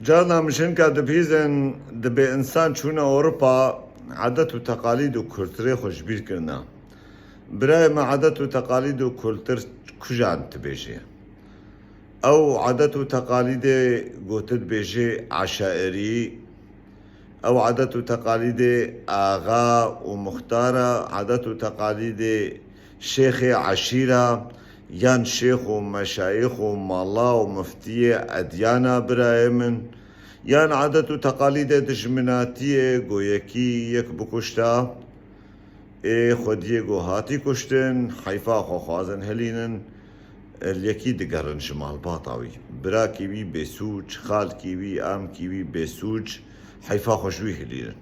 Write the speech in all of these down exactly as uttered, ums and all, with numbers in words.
Carna min şinka dibihîzin, dibê insan çûne Ewropa, edet û teqalîd û kulturê xwe ji bîr kirine. Birayê me, edet û teqalîd û kultur kujan tu bêjê? Ew edet û teqalîdê ku tu dibêjê eşairî, ew edet û teqalîdê axa û muxtara, edet û teqalîdê şêxê eşîra, yan şêx û meşayîx û mala û miftiyê edyana, birayê min, yan edet û teqalîdê dijminatiyê ku yekî yek bikuşta, ê xwediyê ku hatî kuştin, heyfa xwe xwazin hilînin, li yekî digerin ji malbata wî. Birakî wî bêsûc, xalkî wî, amkî wî bêsûc, heyfa xwe ji wî hilînin.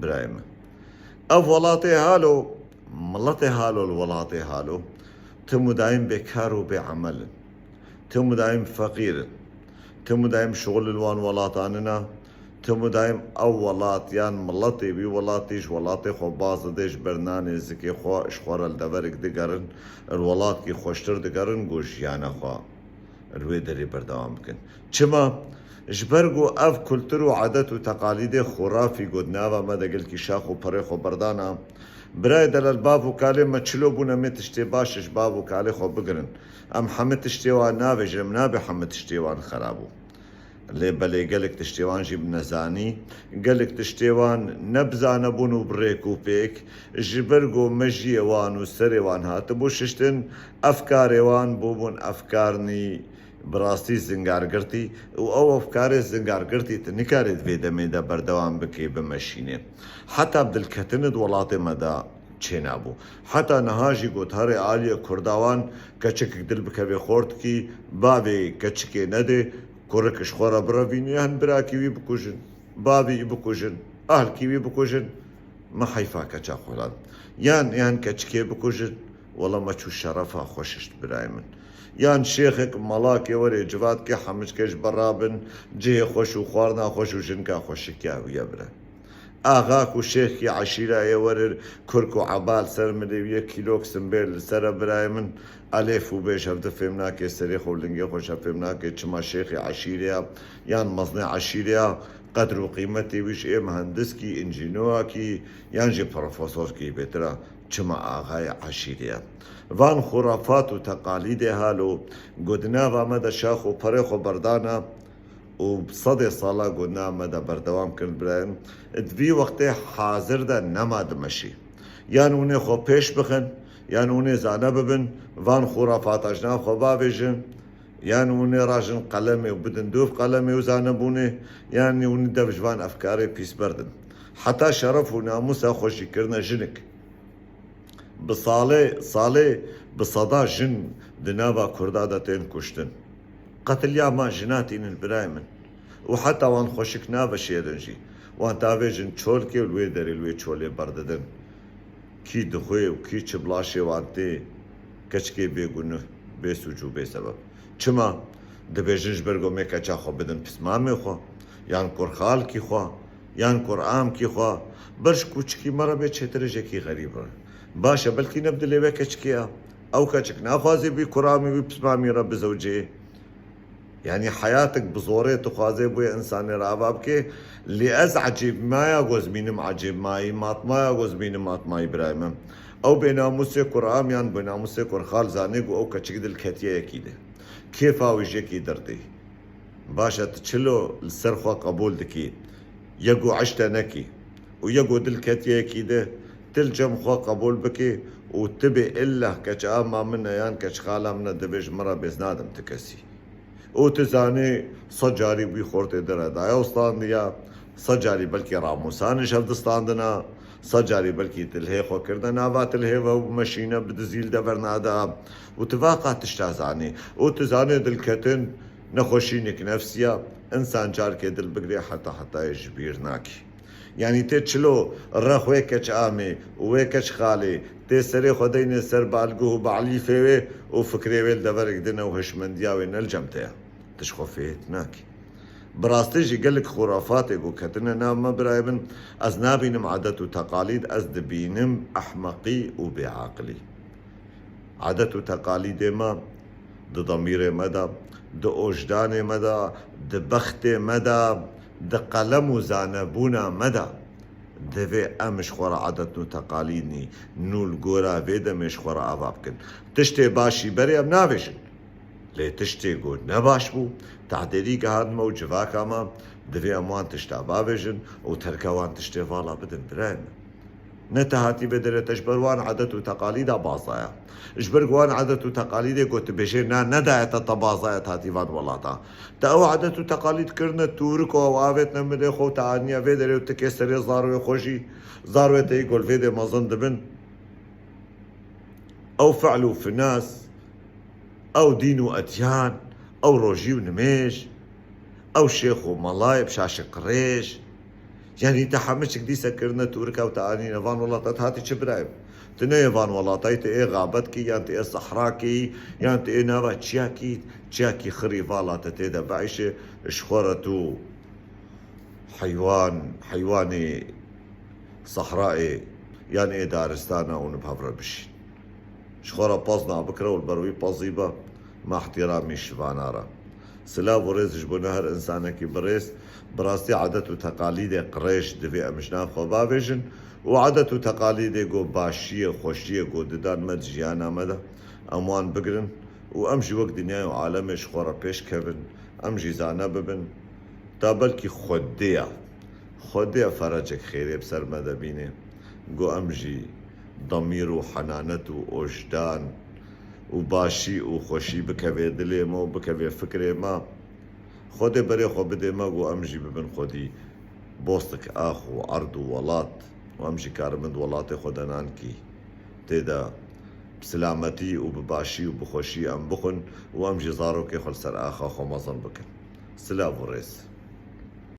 Birayê min. Ev welatê halo, miletê halo li welatê halo, tim û daîm bêkar û bêemel in. Tim û daîm feqîr in. Tim û daîm şixul li wan welatan nina. Tim û daîm ew welat yan miletê wî welatî ji welatê xwe baz dide, ji ber nanê zikê xwe, ji xwe re li deverek digerin, li welatkî xweştir digerin ku jiyana xwe li wê derê berdewam bikin. Çima? Ji ber ku ev kultur û edet û teqalîdê xurafî ku di nava me de gelkî şax û perê xwe berdana. Birayê delal, bav û kalê me çilo bûne, em ê tiştê baş ji bav û kalê xwe bigirin. Em hemî tiştê wan navêjin, em nabê hemî tiştê wan xerab bû. Lê belê gelek tiştê wan jî bi nezanî, gelek tiştê wan ne bi zanebûn û bi rêk û pêk, ji ber ku mejiyê wan û serê wan hatibû şiştin, efkarê wan bûbûn efkarnî bi rastî zingargirtî û ew efkarê zingargirtî tu nikarî di vê demê de berdewam bikî, bimeşînê. Heta bi dilketinê di welatê me de çênabû. Heta niha jî got, herê aliyê Kurda wan keçikek dil bikevê xortikî, bavê keçikê nedê, kurik ji xwe re birevînê, yan birakî wî bikujin, bavî wî bikujin, ahlkî wî bikujin. Me heyfa keça xwe lan. Yan, yan keçikê bikujin, wela me çû şerefa xwe şişt, birayê min. Yan şêxek, malakê were civakê hemicke ji bera bin, cihê xweş û xwarina xweş û jinka xweşikiya wî ye, bire. Axa ku şêxkî eşîra yê werir, kurk û eba li ser milê wî ye, kîlok simbêl li ser e, birayê min, elêf û bê ji hev di fêm nake, serê xwe û lingê xwe ji hev fêm nake, çima şêxê eşîrê ye, yan mezinê eşîrê ye, qedr û qîmetê wî ji ê muhendiskî, încînoyakî, yan jî profesorkî bêtir e, çima axayê eşîrê ye. Van xurafat û teqalîdê halo, ku di nava me de şax û perê xwe berdana, û sedê sala ku nav me de berdewam kirin, birayên, di vî wextê hazir de nema dimeşî. Yan hûnê xwe pêş bixin, yan hûnê zane bibin, van xurafata ji nav xwe bavêjin, yan hûnê rajin qelemê û bidin dûv qelemê û zanebûnê, yan hûnê dev ji van efkarê pîs berdin. Heta şeref û namûsa xwe jî kirine jinik. Bi salê, salê bi seda jin di nava Kurda de tên kuştin. Qetiliyama jina tînin, birayê min. Û heta wan xweşik naveşêrin jî. Wan tavêjin çolkê û li wê derê li wê çolê berdidin. Kî dixwê û kî çi bi laşê wan tê, keçikê bêgunih, bê sûc û bê sebeb. Çima? Dibêjin ji ber ku em ê keça xwe bidin pismamê xwe, yan kurxalkî xwe, yan kuramkî xwe, ber ji kûçikî me re bê çêtirêjekî xerîb re. Baş e, belkî ne bi dilê wê keçikê ye. Ew keçik naxwaze wî kuramî, wî pismamî re bizewicê. Yanî heyatek bi zorê tu xwazê bûye însanê re ava bike. Lê ez ecêb maya ku ez bînim ecêb mayî, matmaya ku ez bînim matmayî, birayê min. Ew bênamûsê kuram yan bênamûsê kurxal zanê ku ew keçik dil ketiye yekî de. Kêfa wî ji yekî derdê. Baş e, tu çilo li ser xwe qebûl dikî, yek û eşte nekî û yek û dil ketiye yekî de, tu li cem xwe qebûl bikî û tu bê illa keç ama min e yan keç xala min e, divê ji min re bêz nadim ti kesî. Û tu zanî, sed carî wî xortê di re daye û standiya, sed carî belkî ramûsanê ji hev distandina, sed carî belkî tilhê xwe kirine nava tilhê ve û meşîne bi dizî li dever nada. Û tu vaqa tişta zanî. Û tu zanî dilketin nexweşînek nefsiya, însan carkê dil bigirê heta hetayê ji bîr nakî. Yanî tê çilo rex wê keç amê û wê keç xalê, tê serê xwe deyne ser balguh û balîfê wê û fikrê wê li deverek din e û hişmendiya wê ne li cem te ye. Tu ji xwe fêt nakî. Bi rastî jî gelek xurafatê ku ketine nav me, birayê min, ez nabînim edet û teqalîd, ez dibînim ehmeqî û bêaqilî. Edet û teqalîdê me di demîrê me de, di ojdanê me de, Di bextê me de, di qelem û zanebûna me de, divê em ji xwe re edet û teqalîdî nû li gora vê demê ji xwe re ava bikin. Tiştê başî berê em navêjin. Lê tiştê ku ne baş bû, tehdêdî gihand me û civaka me, divê em wan tişta bavêjin û terka wan tiştê vala bidin birayên me. Ne te hatî vê derê, te ji ber wan edet û teqalîda bazaya. Ji ber ku wan edet û teqalîdê ku tu bêjê na nedaye te, te bazaya, te hatî van welata. Te ew edet û teqalîd kirine tûrik û ew avêtine mirê xwe û te aniye vê derê û tikê serê zaroyê xwe jî, zaroyê te yî ku li vê dê mezin dibin. Ew fe'l û finas, ew dîn û etyan, ew rojî û nimêj, ew şêx û melayê bi şaşê qirêj. Yanî te hemû çik dîse kirine tûrika û te anîne van welata, te hatî çi birayê? Tu neyê van welatayî, tu ê xabet kî, yan tu ê sehra kî, yan tu ê nava çiyakî, çiyakî xirî vala te tê de bieyşê, ji xwe re tu heywan, heywanê sehrayê yan ê daristana û nib hev re bişîn. Ji xwe re pez nabikire û li ber wî pezî be, ma ihtiramî şivana re. Silav û rêz ji bo ne her insanekî birêz. Bi rastî edet û teqalîdê qirêj divê em ji nav xwe bavêjin û edet û teqalîdê ku başiyê, xweşiyê ku didan me di jiyana me de, em wan bigirin û em jî wek dinyayê û alemê ji xwe re pêş kevin, em jî zane bibin. Ta belkî Xwedê ya, Xwedê ya ferecek xêrê bi ser me de bîne. Ku em jî demîr û henanet û ojdan û başî û xweşî bikevê dilê me û bikevê fikrê me. Xwedê berê xwe bidê me ku em jî bibin xwedî bostik ax û erd û welat û em jî karibin di welatê xwe de nankî tê de bi silametî û bi başî û bi xweşî em bixwin û em jî zarokê xwe li ser axa xwe mezin bikin. Silav û rêz.